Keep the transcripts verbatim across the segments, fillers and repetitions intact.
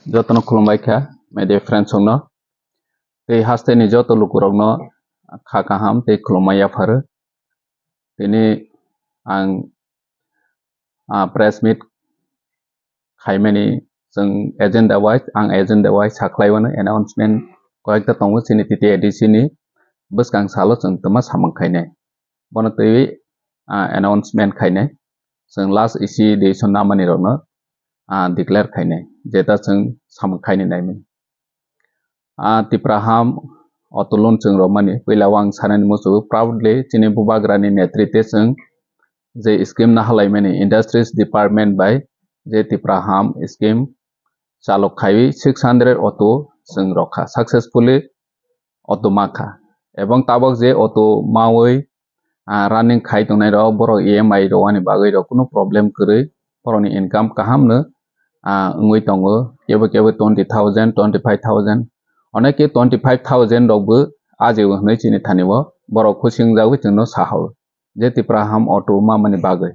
Jotono khulumbai kha, media friends rokno. Tei hasteni joto lukurokno kha kaham tei khulumma yapharo. Tini ang, ah, press meet khaimani chwng agenda wise, ang agenda wise sakhlaiwano announcement koyekta tongo chini T T A D C ni bwskang salo chwng twma samung khainai. Bono twiwi, ah, announcement khainai. Chwng last isi decision namani rokno, ah, declare khainai. Jeta chwng samung khaini naimani. Ah, Tipra ham auto loan chwng romani. Puila o ang sanani muchungo proudly chini bubagrani netrite chwng je scheme nahalaimani industries department bai je Tipra ham scheme chalok khaiwi six hundred auto chwng rokha successfully auto makha. Ebong tabok je auto mawi, ah, running khai tongnai rok, borok E M I rwani bagwi rok kunu problem kwrwi, borokni income kaham no, ah, wngwi tongo. Kebo kebo twenty thousand, twenty five thousand, oneke twenty five thousand rok bo ajio hwnwi chini thani o borok khusi wngjagwi chwngno sahao je Tipra ham auto mamani bagwi.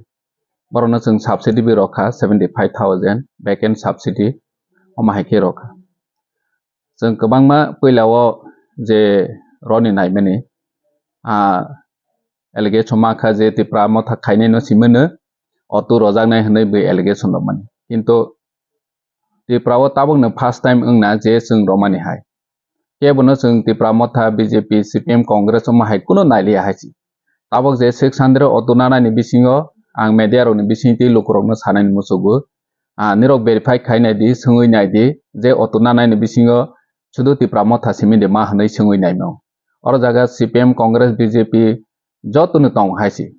Borokno chwng subsidy bo rokha seventy five thousand, vacant subsidy omo hai khe rokha. Chwng kwbangma puila o je roni naimani, ah, allegation ma kha je Tipra motha khainai no simi no auto rojaknai hwnwi bo allegation rwmani. Kintu Tipra o tabukno first time wngna je chwng romani hai. Kebono chwng Tipra motha, B J P, C P M, Congress omo hai kuno nailiya hai si. Tabok je six hundred auto nanani bisingo ang media rokni bisingtwi lukurokno sanani muchungo. Ah, nirok verify khai nai di, swngwi nai di, je auto nanani bisingo sudu Tipra motha simi de ma hwnwi swngwi naino. Oro jaga C P M, Congress, B J P jotono tong hai si.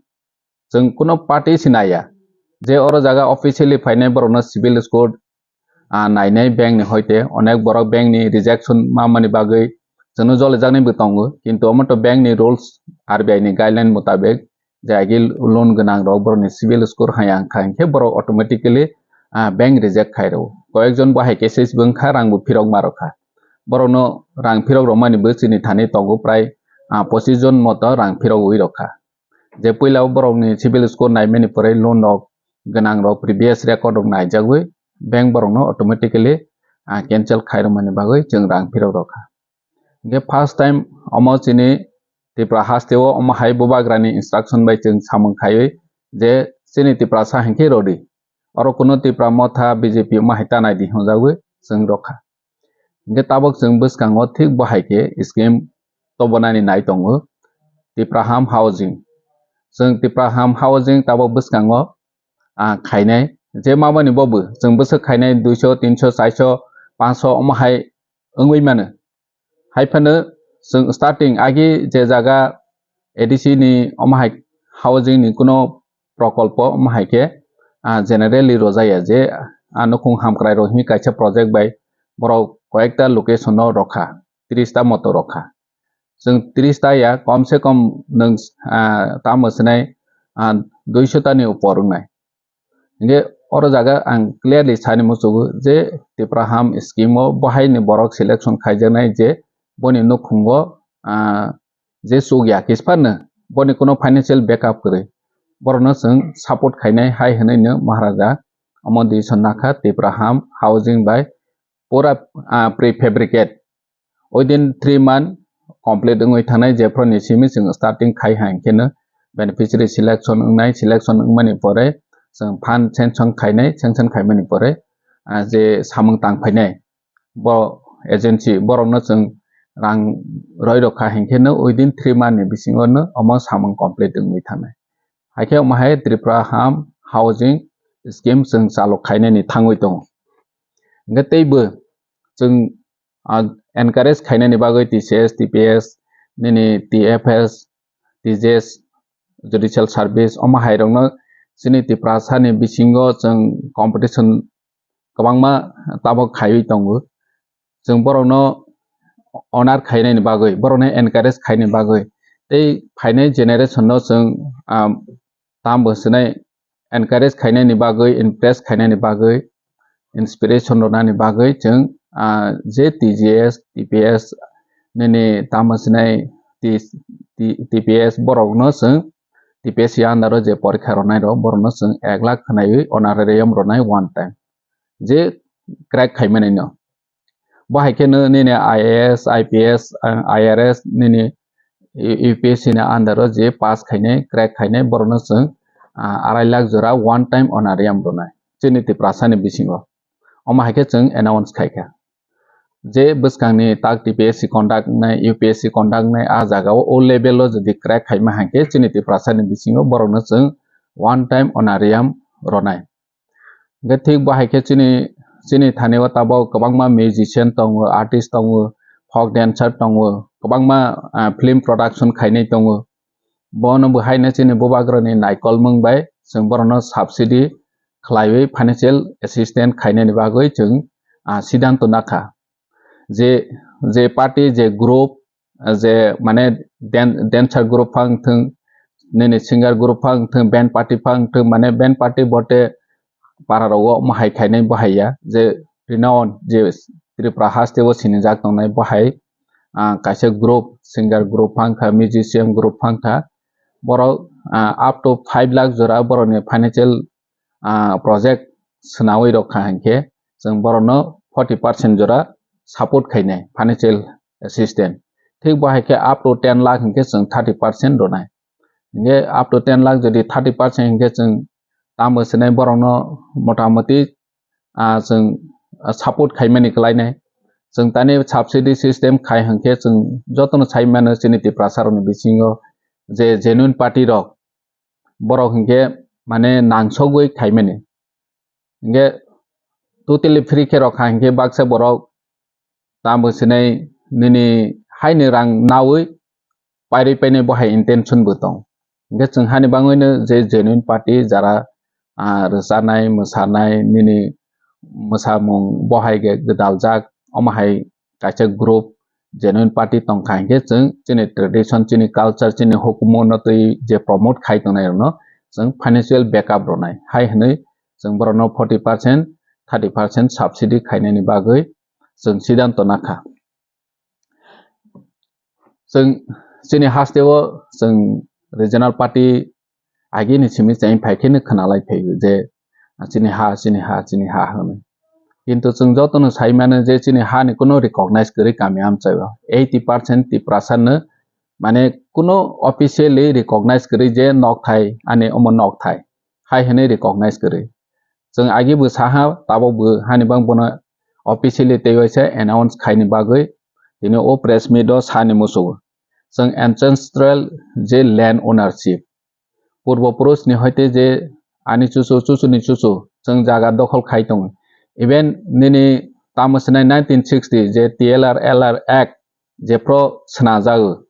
Chwng kuno party si naiya. Je oro jaga officially phainai borokno civil score, ah, nainai bank ni hoite onek borok bank ni rejection mamani bagwi chwngno jolijaknai bo tongo. Kintu omo to bank ni rules, R B I ni guideline mutabek je agi loan gwnang rok borokni civil score hai ang kha, hinkhe borok automatically, ah, bank reject khai rwo. Koyekjon bo hai cases bo wngkha, rang bo phirok ma rokha. Borokno rang phirok rwmani bo chini thani tongo prai, ah, pochis jon moto rang phirogwi rokha. Je puila o borokni civil score naimani pore loan rok gwnang rok previous record rok naijagwi bank borokno automatically, ah, cancel khai rwmani bagwi chwng rang phirok rokha. Hinkhe first time omo chini Tripura hasteo omo hai bubagrani instruction bai chwng samung khaiwi je chini Tiprasa hinkhe rodi. Oro kuno Tipra motha B J P omo hai tanai di hwnjagwi chwng rokha. Hinkhe tabok chwng bwskango thik bo hai khe scheme tobonani nai tongo, Tipraham Housing. Chwng Tipraham Housing tabok bwskango, ah, khainai, je mamani bo bo chwng bwswk khainai duiso, tinso, chaiso, panso omo hai wngwi mano. Hai phano chwng starting agi je jaga A D C ni omo hai housing ni kuno prokolpo omo hai khe, ah, generally rojaya je, ah, nukhung hamkrai rok hwnwi kaisa project bai borok koyekta location o rokha, tris ta moto rokha. Chwng tris ta ya, kom se kom nwng, ah, tamo swnai, ah, duiso ta ni upor wngnai. Hinkhe oro jaga ang clearly sani muchugo je Tipraham scheme o bo hai ni borok selection khaijaknai je boni nukhungo, ah, je chukya kisphar no boni kuno financial backup kwrwi, borokno chwng support khainai hai hwnwi no Maharaja omo decision nakha Tipraham housing bai pura, ah, prefabricate within three month complete wngwi thangnai, jephru ni simi chwng starting khai hai khe no beneficiary selection wngnai, selection wngmani pore chwng fund sanction khainai, sanction khaimani pore, ah, je samung tang phainai bo agency borokno chwng rang roi rokha hinkhe no within three month ni bisingo no omo samung complete wngwi thangnai. Hai khe omo hai Tipraham housing scheme chwng chalok khainani thangwi tongo. Hinkhe teibo chwng, ah, encourage khainani bagwi T C S, T P S, nini T F S, T J S, judicial service, omo hai rokno chini Tiprasa ni bisingo chwng competition kwbangma tabok khaiwi tongo. Chwng borokno honor khainani bagwi, borokno encourage khainani bagwi tei phainai generation no chwng, ah, tambo swnai encourage khainani bagwi, impress khainani bagwi, inspiration rwnani bagwi chwng, ah, je T G S, T P S nini tamo sinai T-, T-, T P S borokno chwng T P S under o je porikha rwnai rok borokno chwng ek lakh khwnaiwi honorarium rwnai one time. Je crack khaimani no. Bo hai kheno nini I A S, I P S, ah, I R S nini U P S C ni under o je pass khainai, crack khainai, borokno chwng, ah, arai lakh jora one time honorarium rwnai chini Tiprasa ni bisingo. Omo hai khe chwng announce khai kha. Je bwskangni tak T P S C conduct nai, U P S C conduct nai, a jagao o level o jodi crack khaima hai khe chini Tiprasa ni bisingo borokno chwng one time honorarium rwnai. Hingkhe thik bo hai khe chini, chini thani o tabok kwbangma musician tongo, artist tongo, folk dancer tongo, kwbangma, ah, film production khainai tongo. Bono bo haino chini bubagrani naikolmung bai chwng borokno subsidy khlaiwi financial assistance khainani bagwi chwng, ah, siddhanto nakha. Je, je party, je group, ah, je mane dan-, dancer group phang thung, nini singer group phang thung, band party phang thung, mane band party bote para rogo omo hai khainai bo hai ya, je renowned, je Tripura haste o sinijak tongnai bo hai, ah, kaisa group, singer group phang kha, musician group phang kha, borok, ah, up to five lakh jora borokni financial, ah, project swnawi rok kha hinkhe chwng borokno forty percent jora support khainai financial assistance. Thik bo hai khe up to ten lakh hinkhe chwng thirty percent rwnai. Hinkhe up to ten lakh jodi thirty percent hinkhe chwng tamo swnai borokno motamoti, ah, chwng, ah, support khaimani kwlainai. Chwng tani subsidy system khai hinkhe chwng jotono sai mano chini Tiprasa rokni bisingo je genuine party rok borok hinkhe mane nangsogwi khaimani. Hinkhe totally free khe rok kha hinkhe baksa borok tamo sinai nini haini rang nawi pairwi painai bo hai intention bo tong. Hinkhe chwng hani bangwino je genuine party jara, ah, rwchanai, mwsanai, nini mwsamung bo hai khe gwdaljak, omo hai kaisa group genuine party tong kha hinkhe chwng chini tradition, chini culture, chini hukumu no twi je promote khai tongnai rokno chwng financial backup rwnai. Hai hwnwi chwng borokno forty percent, thirty percent subsidy khainani bagwi chwng siddhanto nakha. Chwng chini haste o chwng regional party agini simi cheng phai kheno khwnalai phai je, "Chini ha, chini ha, chini ha," hwnwi. Kintu chwng jotono sai mano je chini hani kuno recognize kwrwi kami amchaio. Eighty percent Tiprasa no mane kuno officially recognize kwrwi je nokthai, ani omo nokthai hai hwnwi recognize kwrwi. Chwng agi bo saha, tabok bo hani bang bono officially tei waisa announce khaini bagwi tini o press meet o sani muchungo. Chwng ancestral je land ownership, purbo purush ni hoite je ani chuchu, chuchu ni chuchu chwng jaga dokhol khai tongo. Even nini tamo sinai nineteen sixty je T L R L R Act jephro swnajago,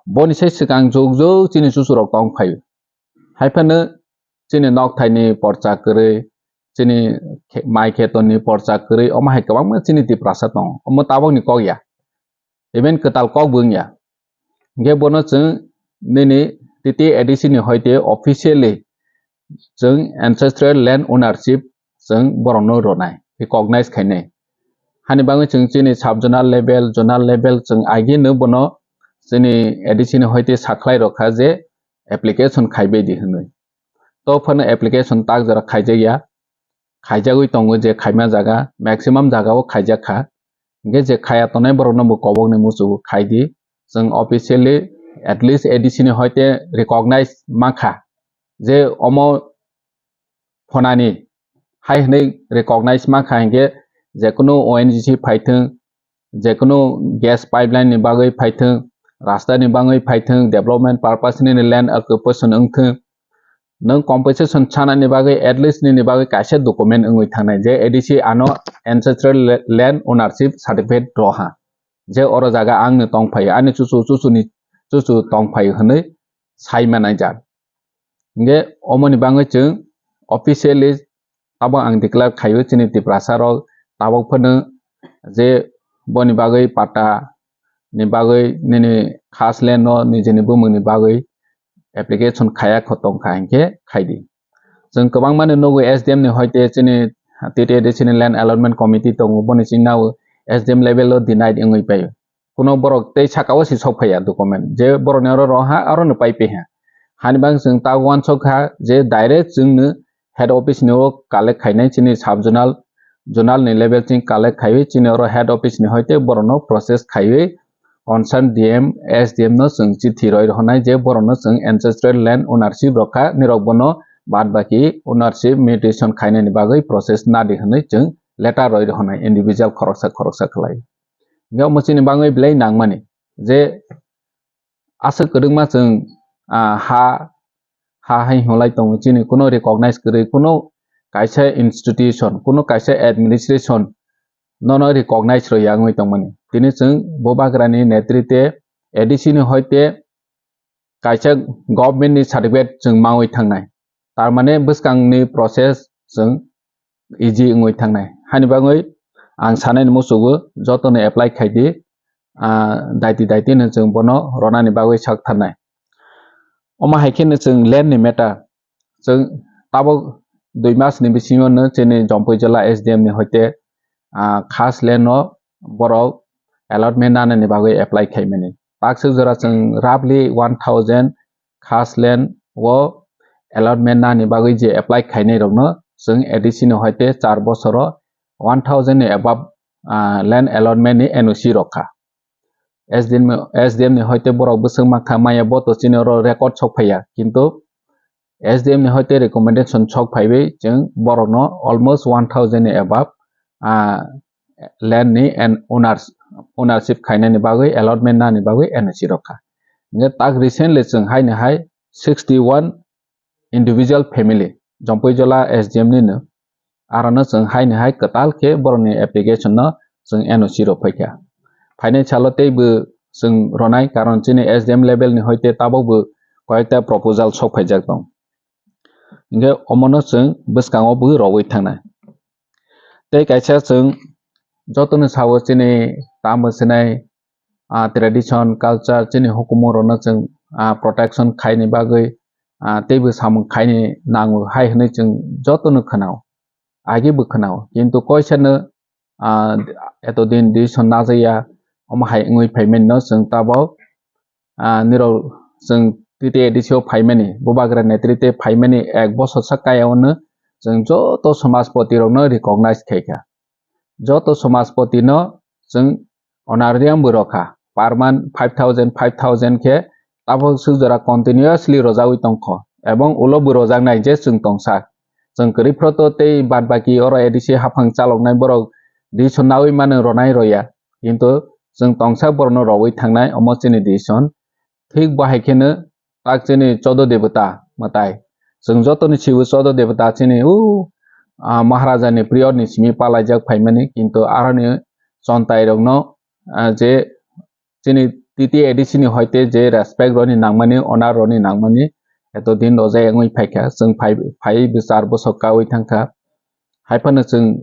boni sai swkang jug jug chini chuchu rok tong phaio. Haiphano chini nokthaini porcha kwrwi, chini khe-, mai khetoni porcha kwrwi, omo hai kwbangma chini Tiprasa tongo. Omo tabokni kok ya. Even kwtal kok bo wngya. Hinkhe bono chwng nini T T A D C ni hoite officially chwng ancestral land ownership chwng borokno rwnai, recognize khainai. Hani bagwi chwng chini sub zonal level, zonal level chwng agini bono chini A D C ni hoite sakhlai rokha je application khaibai di hwnwi. To phano application tak jora khaijakya, khaijagwi tongo je khaima jaga, maximum jaga o khaijakha. Hinkhe je khaya tongnai borokno bo kobokni muchungo khai di. Chwng officially at least A D C ni hoite recognize mankha je omo phonani hai hwnwi recognize mankha hinkhe je kunu O N G C phaithwng, je kunu gas pipeline ni bagwi phaithwng, rasta ni bagwi phaithwng, development purpose ni land occupation wngthwng, nwng compensation sanani bagwi at least nini bagwi kaisa document wngwi thangnai je A D C ano ancestral la-, land ownership certificate roha, je oro jaga angni tongphaio, ani chuchu chuchuni chuchu tongphaio hwnwi sai manai jak. Hinkhe omoni bagwi chwng officially tabok ang declare khaio chini Tiprasa rok tabok phano je boni bagwi patta ni bagwi nini khas land no nijini bumung ni bagwi application khaya kho tongkha hinkhe khaidi. Chwng kwbangma ni nugo S D M ni hoite chini T T A D C ni land allotment committee tongo, boni chini nao S D M level o denied wngwi paio. Kuno borok tei saka o si sok phaiya document je borokni oro roha aro no pai piha. Hani bang chwng ta uansuk kha je direct chwngno head office ni o collect khainai chini sub zonal zonal ni level ching collect khaiwi chini oro head office ni hoite borokno process khaiwi concern D M, S D M no chwng chithi roi rwhwnai je borokno chwng ancestral land ownership rokha, nirok bono bad baki ownership mutation khainani bagwi process nadi hwnwi chwng letter roi rwhwnai individual khoroksa khoroksa khlai. Hingke omo chini bagwi belai nangmani je aswk kwrwngma chwng, ah, ha, ha hai hwnlai tongo, chini kuno recognize kwrwi, kuno kaisa institution, kuno kaisa administration nono recognize rwya wngwi tongmani. Tini chwng Bubagrani netrite A D C ni hoite kaisa government ni certificate chwng mawi thangnai. Tar mane bwskangni process chwng easy wngwi thangnai. Hani bagwi ang sanani muchugo jotono apply khaidi, ah, daiti daiti no chwng bono ronani bagwi sak tharnai. Omo hai kheno chwng land ni matter, chwng tabuk dui mas ni bisingo no chini Jampui Jila S D M ni hoite, ah, khas land no borok allotment nanani bagwi apply khaimani. Takswk jora chwng roughly one thousand khas land o allotment nani bagwi je apply khainai rokno chwng A D C ni hoite char bosoro one thousand ni above, ah, land allotment ni N O C rokha. S D M, S D M ni hoite borok bwswk mankha maya bo to chini oro record sok phaiya, kintu S D M ni hoite recommendation sok phaiwi chwng borokno almost one thousand ni above, ah, land ni and owners, ownership khainani bagwi allotment nani bagwi N O C rokha. Hingke tak recently chwng haini hai sixty one individual family, Jampui Jila S D M ni no, arono chwng haini hai kwtal khe borokni application no chwng N O C rok phaikha. Phainai salo teibo chwng ronai, karon chini S D M level ni hoite tabukbo koyekta proposal sok phaijak tong. Hingke omono chwng bwskango bo rowui thangnai. Tei kaisa chwng jotono sao chini tamo sinai, ah, tradition, culture, chini hukumu rokno chwng, ah, protection khaini bagwi, ah, teibo samung khaini nango hai hwnwi chwng jotono khwnao, agi bo khwnao. Kintu koisano, ah, eto din decision najaya, omo hai wngwi phaimani no chwng tabuk, ah, nirok chwng T T A D C o phaimani, Bubagra netrite phaimani ek bosor sak kaya ono chwng joto samajpoti rokno recognize khaikha. Joto samajpoti no chwng honorarium bo rokha, per month five thousand, five thousand khe tabuk swk jora continuously rojagwi tongkho, ebong ulo bo rojaknai je chwng tongsa. Chwng kwrwi phro to tei bad baki oro A D C haphang chaloknai borok decision naui mano ronai roya, kintu chwng tongsa borokno rowui thangnai omo chini decision. Thik bo hai kheno tak chini chodo debota mwtai. Chwng jotoni sibo chodo debota chini u, ah, Maharaja ni period ni simi palaijak phaimani, kintu aroni chontai rokno, ah, je chini T T A D C ni hoite je respect roni nangmani, honor roni nangmani, eto din rojai wngwi phaikha, chwng phai, phai bwsar bosok kaui thangkha. Hai phano chwng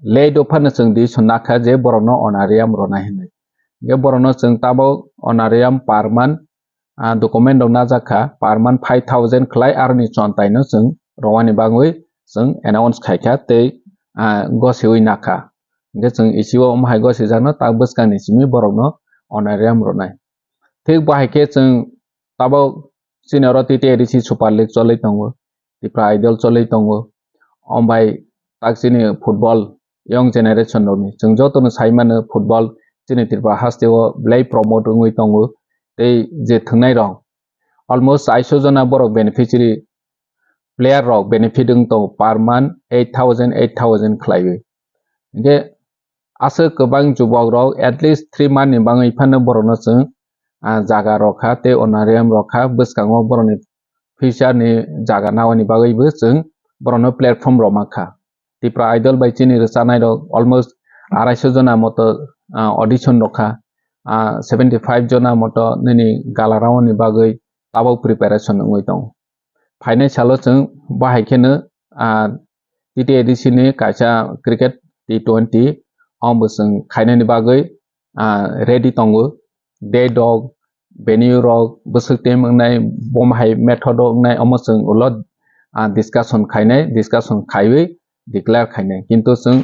late o phano chwng decision nakha je borokno honorarium ronai hinwi. Hingke borokno chwng tabuk honorarium per month, ah, document rok najak kha, per month five thousand khlai aroni chontai no chwng rowani bagwi chwng announce khaikha tei, ah, gosiwi nakha. Hingke chwng isi o omo hai gosijakno tak bwskangni simi borokno honorarium rwnai. Thik bo hai khe chwng tabuk chini oro T T A D C Super League cholwi tongo, Tipra Idol cholwi tongo. Omo bai tak chini football young generation rokni chwng jotono sai mano football chini Tripura haste o belai promote wngwi tongo. Tei je thwngnai rok almost aiso jona borok beneficiary player rok benefit wng tongo per month eight thousand, eight thousand khlaiwi. Hingke aswk kwbang jubok rok at least three month ni bagwi phano borokno chwng, ah, jaga rokha tei honorarium rokha, bwskango borokni future ni jaga naoni bagwibo chwng borokno platform rok mankha. Tipra Idol bai chini rwchanai rok almost araiso jona moto, ah, audition rokha, ah, seventy five jona moto nini gala round ni bagwi tabuk preparation wngwi tongo. Phainai salo chwng bahai kheno, ah, T T A D C ni kaisa cricket T twenty omo chwng khainani bagwi, ah, ready tongo. Date rok, venue rok, bwswk team wngnai, bomo hai method rok wngnai, omo chwng ulo, ah, discussion khainai, discussion khaiwi declare khainai. Kintu chwng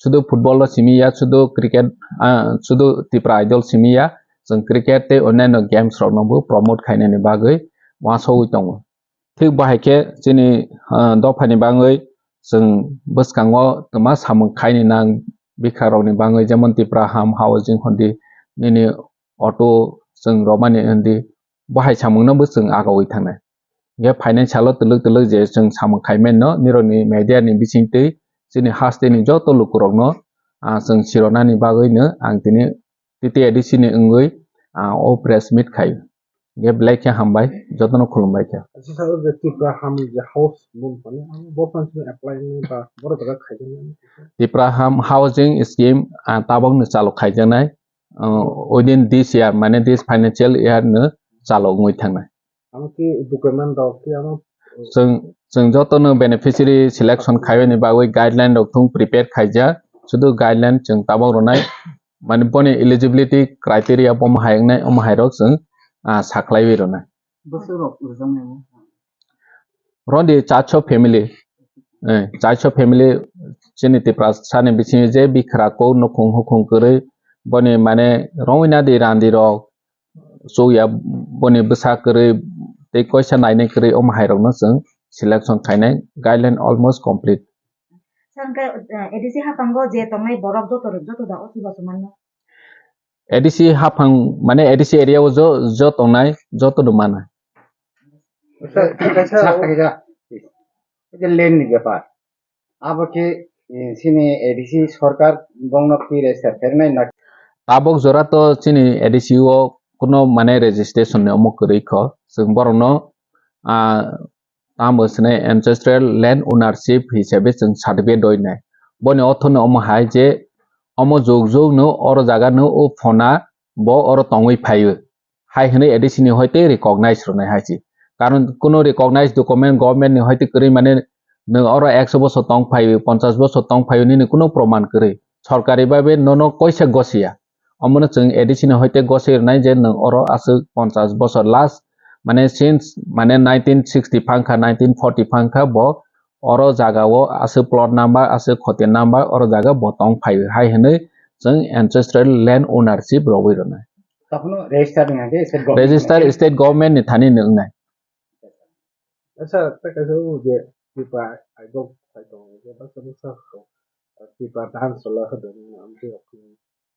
sudu football o simi ya, sudu cricket, ah, sudu Tipra Idol simi ya, chwng cricket tei onyaino games rokno bo promote khainani bagwi uansugwi tongo. Thik bahai khe chini, ah, dophani bagwi chwng bwskango twma samung khaini nang bikha rokni bagwi, jemon Tipra Ham Housing hondi, nini auto chwng romani hondi, bo hai samungno bo chwng agawi thangnai. Hingkhe financial o twlwk twlwk je chwng samung khai mano, nirokni media ni bisingtwi chini hasteni joto lukurokno, ah, chwng sironani bagwino ang tini T T A D C ni wngwi, ah, o press meet khai. Hingkhe belai khe hambai, jotono khulumbai khe. Sisa o je Tipra Ham je house mung phano, ang bo phano sini apply wngwi ba borok jaga khaijaknai. Tipra Ham Housing Scheme, ah, tabokno chalo khaijaknai, ah, within this year, mane this financial year no chalo wngwi thangnai. Amo ki document rok ki amo Chwng, chwng jotono beneficiary selection khaiyani bagwi guideline rok thung prepare khaijak. Sudu guideline chwng tabok rwnai, mane boni eligibility criteria bo hai wngnai, omo hai rok chwng, ah, saklaiwi rwnai. Bwswk rok rwjaknai bo? Rodi chacho family, eh, chacho family chini Tiprasa ni bisingo je bikhra kok nukhung hukhung kwrwi, boni mane rongwi nadi randi rok, chukya boni bwsa kwrwi tei koisa nainai kwrwi, omo hai rokno chwng selection khainai, guideline almost complete. Sir, hwnkhe, eh, A D C haphango je tongnai borok joto, joto da o chubachu manno? A D C haphang, mane A D C area o jo, jo tongnai, joto no mana. Sir, kaisa Sir, kaisa. Ei je land ni bepar. Abo khe, eh, chini A D C sorkar bongno twi register khairwnai na? Tabok jora to chini A D C o kuno mane registration ni omo kwrwi kho. Chwng borokno, ah, tamo swnai ancestral land ownership hisabe chwng certificate doinai. Boni ortho no omo hai je omo jug jug no oro jaga no o phona bo oro tongwi phaio. Hai hwnwi A D C ni hoite recognize rwnai hai se. Karon kuno recognize document government ni hoite kwrwi mane nwng oro ekso bosor tong phaio, ponchash bosor tong phaio, nini kuno proman kwrwi. Sorkari babe nono koisa gosiya. Omono chwng A D C ni hoite goswi rwnai je nwng oro aswk ponchash bosor last, mane since mane nineteen sixty phangkha, nineteen forty phangkha bo oro jaga o aswk plot number, aswk khoti number oro jaga bo tong phaio hai hwnwi chwng ancestral land ownership rogwi rwnai. Tokhono register wngya khe state government Register ni state government ni thani no wngnai. Sir, tei kaisa o je Tipra Idol phai tongo, je baksa baksa Tipra dance chwla hodo, amtwi rok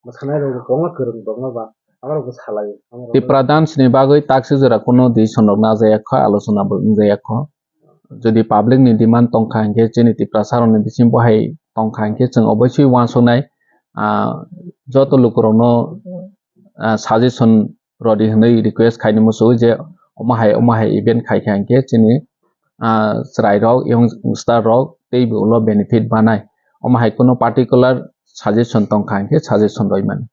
mwsanai rok kwbangma kwrwng tongo ba, abo rok bw salai o. Tipra dance ni bagwi taksi jora kuno decision rok najaya kho, alochona bo wngjaya kho. Jodi public ni demand tongkha hinkhe, chini Tiprasa rokni bising bo hai tongkha hinkhe, chwng obosui uansuknai, ah, joto lukurokno, ah, suggestion rodi hwnwi request khaini muchungo je omo hai, omo hai event khaikha hinkhe chini, ah, chwrairok, youngster rok teibo ulo benefit manai. Omo hai kuno particular suggestion tongkha hinkhe suggestion roimani.